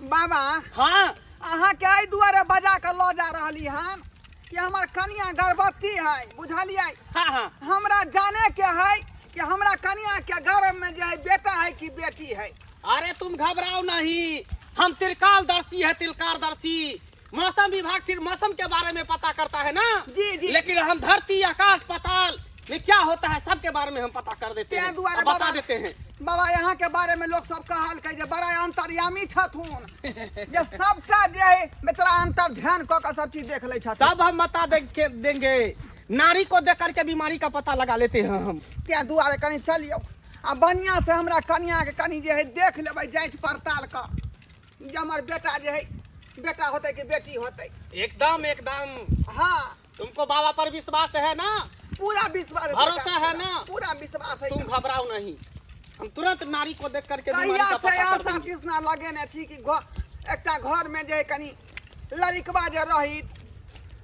बाबा। हाँ। अहाँ के एहि दुआरे बजा के लऽ जा रहली हन कि हमर कनिया गर्भवती है, बुझलियै? हाँ हाँ। हमरा जाने के है कि हमरा कनिया के गर्भ में जे है बेटा है कि बेटी है। अरे तुम घबराओ नहीं, हम त्रिकालदर्शी है, त्रिकालदर्शी। मौसम विभाग सिर्फ मौसम के बारे में पता करता है ना। जी, जी। लेकिन हम धरती आकाश पाताल में क्या होता है सबके बारे में हम पता कर देते तें हैं, दुआरे और बता बाबा- देते हैं। बाबा यहाँ के बारे में लोग सब कहल के जे बड़ा अंतर्यामी छथुन, जे सबटा जे है बेचारा अंतर ध्यान कऽ के सब चीज देख लै छथुन। सब हम बता देंगे। नारी को देख करके बीमारी का पता लगा लेते हैं हम। तें दुआरे कनी चलियौ आ बढ़िया से हमरा कनिया के कनी जे है देख लेबै जांच पड़ताल कऽ जे हमर बेटा जे है बेटा होतै कि बेटी होतै। एकदम एकदम। हाँ। तुमको बाबा पर विश्वास है ना? पूरा विश्वास है, भरोसा है पूरा, ना? पूरा विश्वास है। तुम घबराओ नहीं, हम तुरंत नारी को देख करके बीमारी कहिया का से पता कर आशा देंगे। कृष्णा लगेने छी कि एकटा घर में जे कनी लड़िकबा जे रहित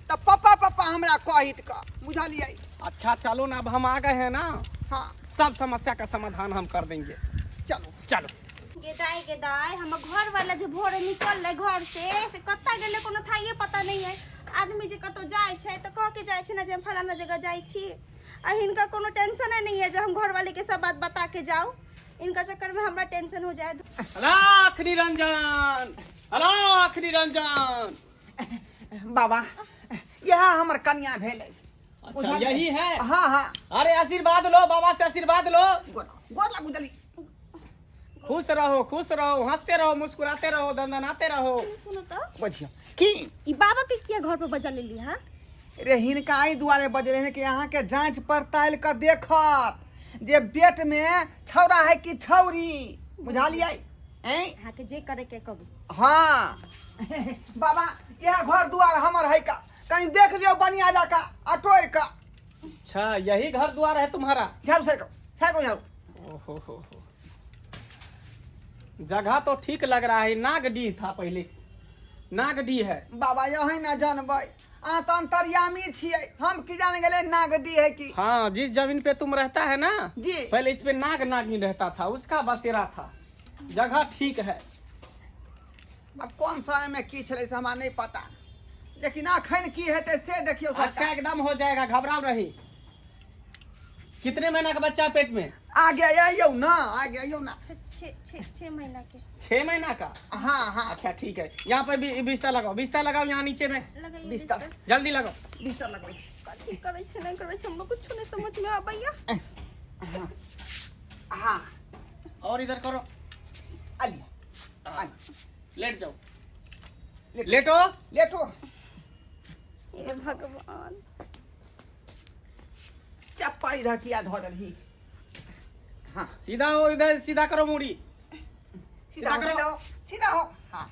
त पप्पा पप्पा हमरा कहित क, बुझलियै? अच्छा चलो ना, अब हम आ गए हैं ना। हाँ। सब समस्या का समाधान हम कर देंगे। चलो। चलो। गेदाय गेदाय, हमर घर वाला जे भोरे निकललै घर से, से कतऽ गेलै कोनो थाइए पता नहीं है। आदमी जे कतौ जाइ छै तऽ कह के जाइ छै ने जे हम फलाना जगह जाइ छी, आ हिनका कोनो टेंशने नहीं है जे हम घर वाले के सब बात बता के जाऊ। इनका चक्कर में हमरा टेंशन हो जाए। अलाख निरंजन, अलाख निरंजन। बाबा यह हमर कन्या भेलै। अच्छा यही है? हाँ हाँ। अरे आशीर्वाद लो, बाबा से आशीर्वाद लो। गोर गोर लागू जल्दी। खुश रहो, खुश रहो, हंसते रहो, मुस्कुराते रहो, दंदनाते रहो। सुनो तो। बजियो की ई बाबा के किया घर पर बजा लेली? हां रे, हिनका एहि दुआरे बजले हैं कि अहाँ के जांच पड़ताल के देखत जे पेट में छौड़ा है कि छौरी, बुझलियै? हैं? अहाँ के जे करे के करू। हाँ बाबा, यह घर दुआर हमर है का, कहीं देख लियो बनिया जाका अटोर का। अच्छा यही घर द्वार है तुम्हारा? झाड़ू से करो, झाड़ू। ओहो हो हो, जगह तो ठीक लग रहा है। नागडी था पहले, नागडी है। बाबा यही ना जानबै, अहाँ तऽ अंतर्यामी छियै, हम की जान गेलै नागडी है की। हाँ, जिस जमीन पे तुम रहता है ना जी, पहले इस पे नाग नागिन रहता था, उसका बसेरा था। जगह ठीक है। अब कौन समय में की छलै से हमरा नहीं पता, लेकिन अखन की हेतै से देखियौ सबटा। अच्छा एकदम हो जाएगा, घबराओ नहीं। कितने महीना का बच्चा है पेट में? आगे आइयौ ना, आगे आइयौ ना। अच्छा, छः, छः, छः महीना के। 6 महीना का? हाँ हाँ। अच्छा ठीक है, यहाँ पे भी बिस्तर लगाओ, बिस्तर लगाओ यहाँ नीचे में। लगाइए बिस्तर। बिस्तर। जल्दी लगाओ। बिस्तर लगबै। कथी करै छै नहीं करै छै हमरा कुछ नहीं समझ में आबैया। हाँ। और इधर करो। आलिए, आलिए। लेट जाओ। लेटो। लेटो। लेटो। हे भगवान। चप्पल इधर किया धो दलही। हाँ। सीधा हो, इधर सीधा करो मुड़ी। सीधा हो, सीधा करो। सीधा हो, सीधा हो। हाँ।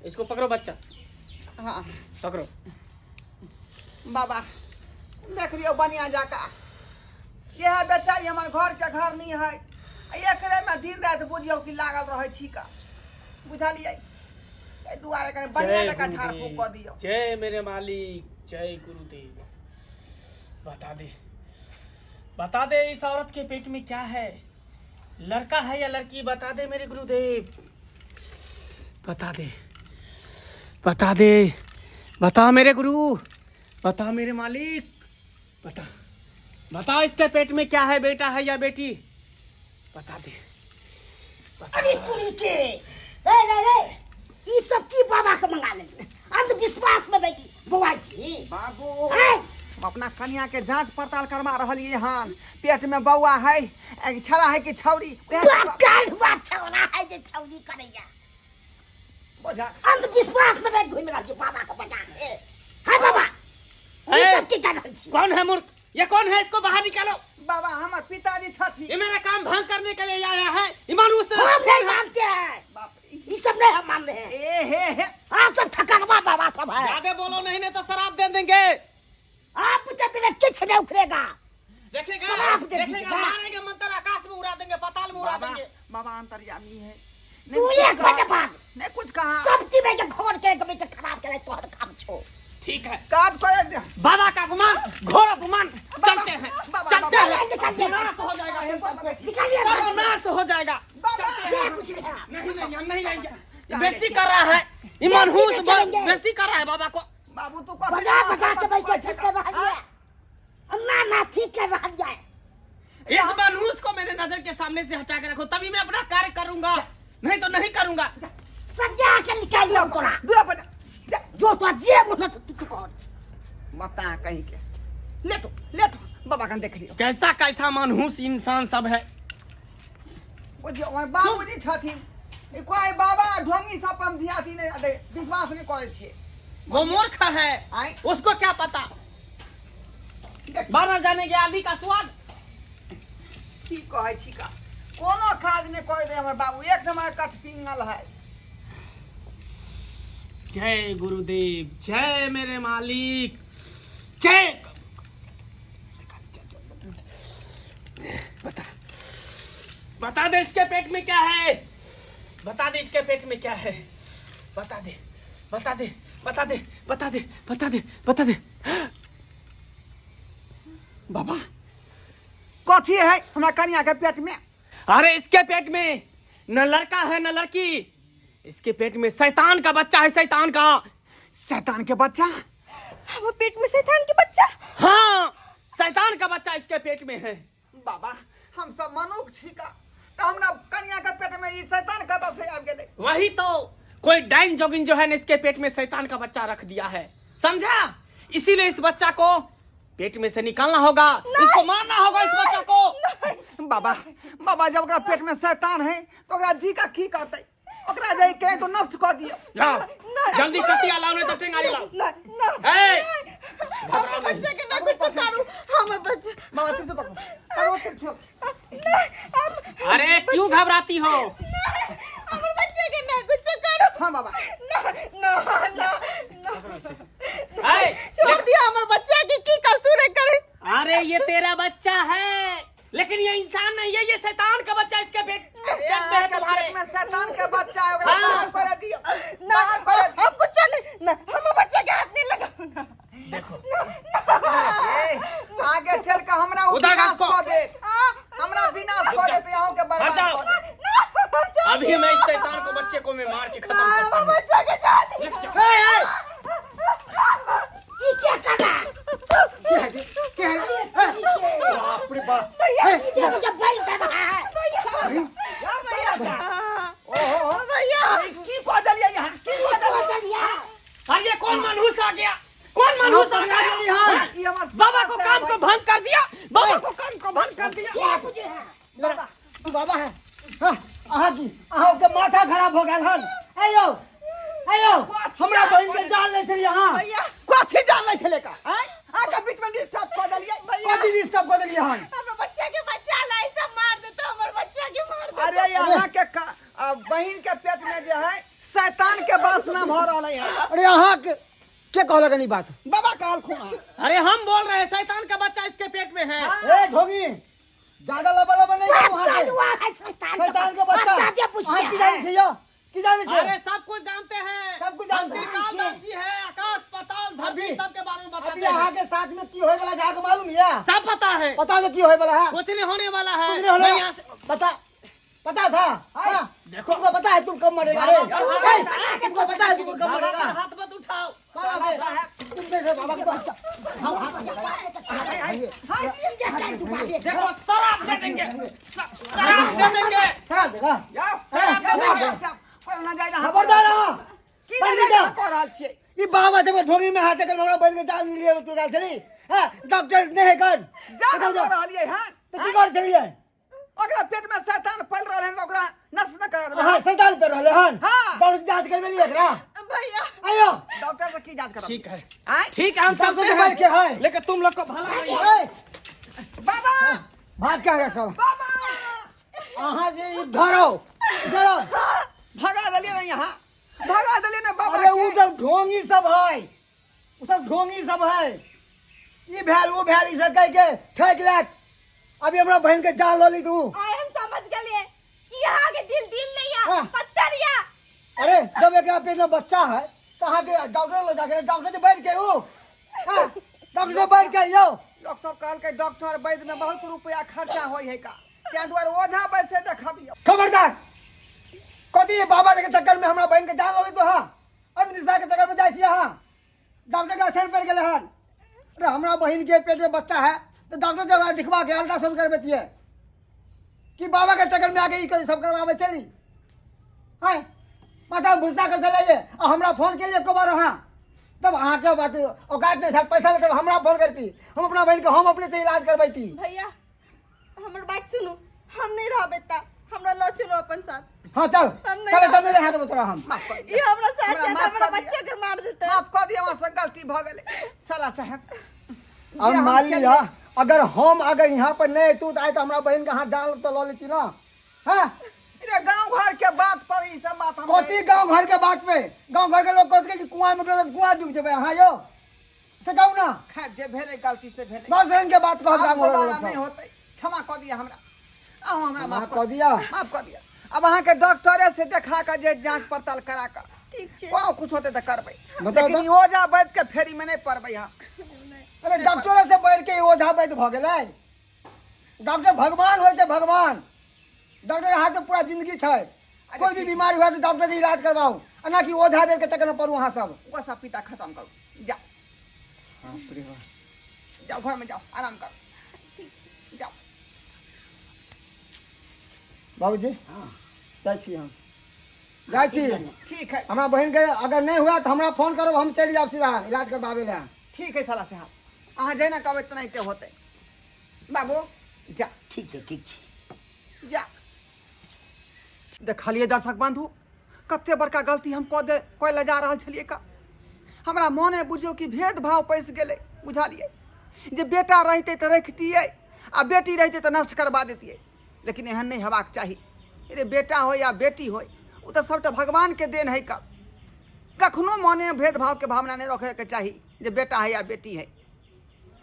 इसको पकड़ो बच्चा। हाँ। पकड़ो। बाबा देख लियो बनिया जाका, यह बेचारी हमार घर के घर नहीं है, एकरे में दिन रात बुझियो कि लागल रहे छी का, बुझलियै? एहि दुआरे कनि बढ़िया जय जकाँ झाड़ फूक कऽ दियौ। जय मेरे मालिक, जय गुरुदेव। बता दे, बता दे इस औरत के पेट में क्या है, लड़का है या लड़की, बता दे मेरे गुरुदेव, बता दे, बता दे, बता मेरे गुरु, बता मेरे मालिक, बता, बता इसके पेट में क्या है, बेटा है या बेटी, बता दे। अरे तुरी के, रे रे रे, ई सब की बाबा के मंगा लेली, अंधविश्वास में बैठी बौआ जी। बाबू, हैं? हम अपना कन्या के जांच पड़ताल करवा रहलियै हन, पेट में बौआ है, एक छड़ा है कि छौरी? उएह बाप काल हुआ छौरा है जे छौरी करैया। बोझा। अंधविश्वास में बैठ घूमि रहल छी बाबा के बजा के। है बाबा, ई है? सब की कर रहल छी? कौन है मूर्ख, ये कौन है, इसको बाहर निकालो। बाबा हमार पिताजी छथि। ये मेरा काम भंग करने के लिए आया है, ईमानू से। हम नहीं मानते हैं। बाप रे। ये सब नहीं हम मान रहे हैं। ए हे हे। आप सब ठकरवा बाबा सब है। ज्यादा बोलो नहीं, नहीं तो शराब दे देंगे। आप तो तुम्हें किछ नहीं उखड़ेगा। देखेगा, शराब दे देखेगा, दीजिएगा। मारेंगे मंत्र आकाश में उड़ा देंगे, पाताल में उड़ा बाबा, देंगे। बाबा अंतर्यामी है। तू नहीं एक कुछ कहा। बजे बाद। नहीं कुछ कहा। सब चीज में के घर के कभी के खराब करे तोहर काम छो। ठीक है। काज करे दे। बाबा का अपमान, घोर अपमान। चलते हैं, बाबा, चलते बाबा, हैं। निकालिए। विनाश हो जाएगा तुम सबको। निकालिए। सर्वनाश हो जाएगा। बाबा। जे कुछ नहीं है। नहीं नहीं, हम नहीं जाएंगे। बेइज्जती कर रहा है ईमान बेइज्जती हुस, नहीं करेंगे। बेइज्जती कर रहा है बाबा को। बाबू तू कथी बजा बजा के बैठे ठीक कर रहा है ना ना ठीक कर रहा है। इस मनहूस को मेरे नजर के सामने से हटा के रखो, तभी मैं अपना कार्य करूंगा, नहीं तो नहीं करूंगा। सजा के निकाल लो तोरा। दूरा पर जा। जो तो जे मुन तू तू कर। मता कहीं के लेटो लेटो बाबा कन देख लियो। कैसा कैसा मनहूस इंसान सब है। बुझियौ हमर बाबूजी छथिन, ई कोई बाबा ढोंगी सब पर हम धियाती नहीं दे, विश्वास नहीं करै छियै। वो मूर्ख है, आय। उसको क्या पता। देख। बारह जाने के आदि का स्वाद। की कहै छी का कोनो काज नहीं करै दे हमर बाबू, एक नंबर कठपिंगल है। जय गुरुदेव, जय मेरे मालिक, जय। बता बता दे इसके पेट में क्या है, बता दे इसके पेट में क्या है, बता दे बता दे बता दे बता दे बता दे बता दे। बाबा कथी है हमरा कनिया के पेट में? अरे इसके पेट में न लड़का है न लड़की, इसके पेट में शैतान का बच्चा है, शैतान का। शैतान के बच्चा? हमर पेट में शैतान के बच्चा? हाँ, शैतान का बच्चा इसके पेट में है। बाबा हम सब मनुख छी का, तो हमरा कनिया के पेट में ई शैतान कतऽ से आबि गेलै? वही तो, कोई डाइन जोगिन जो है ना इसके पेट में शैतान का बच्चा रख दिया है, समझा? इसीलिए इस बच्चा को पेट में से निकालना होगा, इसको मारना होगा इस बच्चा को। बाबा बाबा जब ओकरा पेट में शैतान है तो ओकरा जी का की करतै? ओकरा जे के तो नष्ट कऽ दियौ। लाओ, जल्दी कतिया लाओ, नहीं तो टेंगारी लाओ। ना ना ए! हमर बच्चा के ना कुछ करू, हमर बच्चा। बाबा तू पकड़ो पकड़ो तू। नहीं, हम अरे क्यों घबराती हो? नहीं, हमर बच्चा के ना कुछ करू। हाँ बाबा। ना ना ना ना। ए, छोड़ दिया हमर बच्चा के, की कसूर है करे? अरे ये तेरा बच्चा है, लेकिन ये इंसान नहीं है, ये शैतान का बच्चा इसके पेट पेट में है अहाँके तुम्हारे। पेट में शैतान के बच्चा है, ओकरा हाँ। बाहर करे दियौ, ना बाहर करे दियौ। हम कुछ नहीं, ना हमर बच्चा के हाथ नहीं लगाओ ना। देखो ए, आगे चल के हमरा उ उधर विनाश घास को। कऽ देत, आ, हमरा विनाश कऽ देत, अहूँ के बर्बाद हट जाओ। कऽ देत। ना छोड़ अभी दिया। मैं इस शैतान को बच्चे को मैं मार के खत्म ना, करता हमर हूँ। बच्चा के छोड़ दिया। ए ए ई क्या करना? के है के है? बाप रे बाप। भैया सीधे मुझे बैल कर रहा है। भैया ओहो भैया ई की कऽ देलियै यहाँ, की कऽ देलियै? देलियै? अरे ये कौन मनहूस आ गया? कौन मनहूस आ गया? हाँ। ई हमर बाबा को काम को भंग कर दिया, बाबा को काम को भंग कर दिया। क्या कुछ है? बाबा तू बाबा है। हाँ, अहाँ की अहाँ के माथा खराब हो गेल हन। अयो अयो हमरा बहिन के जान ले छली अहाँ। भैया कथी जान लै छलै का आँय? अहाँके बीच में डिस्टर्ब कऽ देलियै। कथी डिस्टर्ब कऽ देलियै हन? हमर बच्चा के बच्चा ला ऐसा मार देता, हमर बच्चा के मार देता। अरे यहाँ के बहिन के पेट में जे है शैतान के वासना भऽ रहल है। अरे अहाँ के कहलक ई बात? बाबा कहलखुन हन। अरे हम बोल रहे हैं शैतान का बच्चा इसके पेट में है। ए ढोंगी ज्यादा लबा लबा नहीं करू अहाँ के। हुआ है शैतान शैतान के बच्चा। बच्चा के पूछते अहाँ की जानै हैं। छियै यौ? की जानै छियै? अरे सब कुछ जानते हैं, सब कुछ जानते हैं। त्रिकालदर्शी है, आकाश पाताल धरती सबके बारे में अभी बताते अहाँ हैं, के साथ में की होय वाला है, अहाँ के मालूम ये? सब पता है। पता तो की होय वाला है? कुछ नहीं होने वाला है। कुछ नहीं होने मैं वाला। यहाँ से बता पता था? हाँ। देखो। तुमको पता है तुम कब मरेगा रे? बाबा पर हाथ- ए, तुमको पता है तुम कब बाबा पर मरेगा? हाथ मत उठाओ। बाबा पे- तुम पे से बाबा के पास सीधे कर दूंगा। देखो शराब दे देंगे, शराब दे देंगे। शराब देगा। जाओ, शराब दे जाओ, देंगे। जाओ, कोई ना जाए जहाँ। खबरदार रहो। की बंद जाए जा। जहाँ कऽ रहल छियै? ई बाबा जब ढोंगी में हाथ कर हमरा बन के जान लिए तू गाल छली। हां डॉक्टर नहीं है कर। जा बताओ कऽ जा। रहलियै हन? तो की कर छलियै? ओकरा पेट में शैतान फैल रहल है, ओकरा नष्ट न कर देबै। हां शैतान पे रहले हन। हाँ। डॉक्टर जांच करबेलियै एकरा। भैया आयो डॉक्टर से की जांच करब? ठीक है आँय? ठीक है, हम सब चलते कुछ हैं के है। लेकिन तुम लोग को भला नहीं है। ए बाबा भाग के आ गया साला। बाबा अहाँ जे ई धरो धरो। भगा देलियै ने यहाँ, भगा देलियै ने बाबा अरे उ के। सब ढोंगी सब है, उ सब ढोंगी सब है। ई भेल उ भेल ई सब कह के ठकि लेत। अभी हमरा बहिन के जान लऽ ली तू। आय हम समझ गेलिए कि यहाँ के दिल दिल नहीं है, हाँ। पत्थर या। अरे जब एकरा पेट में बच्चा है तऽ अहाँके डॉक्टर लग जाके डॉक्टर से बैठ के ओ हाँ, डॉक्टर से बैठ के यौ। लोक सब कहलकै डॉक्टर वैद्य में बहुत रुपया खर्चा होइ है का, ताहि दुआरे ओझा वैद्य से देखबियौ। खबरदार, कथी बाबा के चक्कर में हमरा बहन के जान लऽ तो? हाँ, अंधविश्वास के चक्कर में जाइ छी अहाँ? डॉक्टर के अक्षर पड़ि गेलै हन। अरे, हमरा बहन के पेट में बच्चा है तो डॉक्टर जगह दिखवा के अल्ट्रासाउंड करबैतियै कि बाबा के चक्कर में आके ई सब करवाबै चली? हैं, माथा में भुसदा के चलैये आ हमरा फोन के लिए एको बार अहाँ? तब अहाँके बात औकात नहीं साहब, पैसा लेकर हमरा फोन करती। हम अपना बहन के हम अपने से इलाज करबैती। भैया, हमर बात सुनू, हम नहीं रहबै ता हमरा लऽ चलू अपन साथ। हाँ, चल। हम नहीं चल, तब रहबै। नहीं रहा देबो तोरा हम। माफ कर दिअ। ई हमरा साथ हमरा जायत, माफ हमरा कऽ दिअ। बच्चा के मार देतै। माफ कऽ दिअ, हमरा से गलती भऽ गेलै साला साहब। अब जे हम मान लिया केलियै- अगर हम अगर यहाँ पर नहीं अयतू तो आइ तो हमरा बहन के हाथ जान तो लऽ लेती ना? हाँ। रे, गांव घर के बात पर ई सब बात हम कथी गांव घर के बात पे? गांव घर के लोग कहते कि कुआं में डूबल, कुआं डूब जेबै अहाँ यौ, से कहू ना। खैर, जे भेलै गलती से भेलै। 10 रंग के बात कह आब गांव घर के दोबारा लोग नहीं सब। होतै, क्षमा कऽ दिअ हमरा, अहूँ हमरा माफ माफ कऽ दिअ। माफ कऽ दिअ। अब अहाँके डॉक्टरे से देखा कऽ जे जांच पड़ताल करा कऽ ठीक छै। कोनो कुछ होतै तऽ करबै। बताउ लेकिन तऽ। ई ओझा वैद्य के फेरी में नहीं पड़बै अहाँ। अरे, डॉक्टरे से बढ़ के ओझा वैद्य भऽ गेलै? डॉक्टर भगवान होइ छै, भगवान। डॉक्टर के हाथ में पूरा जिंदगी छै। कोई भी बीमारी हुआ तऽ डॉक्टर से इलाज करवाओ, आ ना कि ओझा वैद्य के चक्कर में पड़ू अहाँ सब। ओ सब पिता खत्म करू, जाओ जाओ, घर में जाओ, आराम करू, जाओ। बाबूजी, जाइ छी हम, जाइ छी। ठीक है। हमरा बहन के अगर नहीं हुआ तऽ हमरा फोन करब, हम चलि जायब सीधा इलाज करबाबै लए। ठीक है साला साहब, अहाँ जेना कहबै तेनाहिते होतै। बाबू, जा। ठीक छै, ठीक छै। जा। देखलियै दर्शक बंधु, कते बड़का गलती हम कऽ दे कऽ लए जा रहल छलियै का। हमरा मोने बुझियौ कि भेदभाव पैसि गेलै, बुझलियै? जे बेटा रहितै तऽ रखतियै आ बेटी रहितै तऽ नष्ट करबा देतियै। लेकिन एहन नहि हेबाक चाही। रे, बेटा होय या बेटी होय, ओ तऽ सभटा भगवानके देन है का। कखनो मोने भेदभावके भावना नहि रखैके चाही जे बेटा है या बेटी है।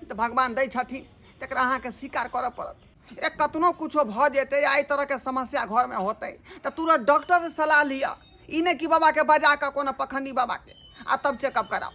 तऽ भगवान दै छथिन, तकरा अहाँके स्वीकार करऽ पड़त। ए, कतनो कुछो भऽ जेतै या एहि तरहके समस्या घरमे होतै तऽ तुरंत डॉक्टरसँ सलाह लिअ, ई नहि कि बाबाके बजा कऽ, कोनो पखंडी बाबाके, आ तब चेकअप कराउ।